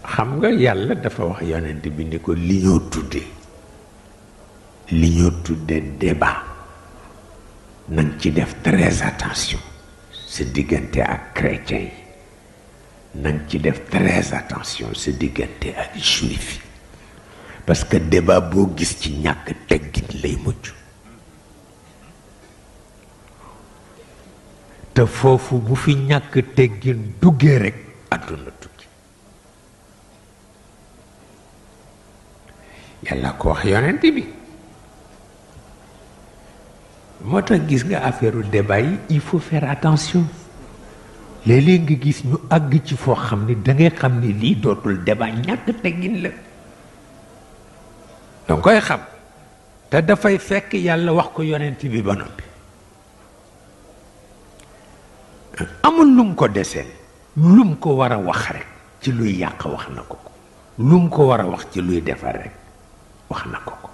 xam nga yàlla dafa wax yonent bi ni ko li ñoo tudde débat nañ ci def très attention sa diggante ak chrétien yi nañ ci def très attention sa diggante ak juif yi parce que débat boo gis ci ñàkk teggin lay mujj te foofu bu fi ñàkk teggin duggee rek àdduna tukki yàlla ko wax yonent bi moo tax gis nga affaire débat yi il faut faire attention léeg-léeg nga gis ñu àgg ci foo xam ni da ngay xam ni lii dootul débat ñàkk teggin la danga koy xam te dafay fekk yàlla wax ko yonent bi ba noppi amul lum ko deseel lum ko war a wax rek ci luy yàq wax na ko ko lum ko war a wax ci luy defar rek wax na ko ko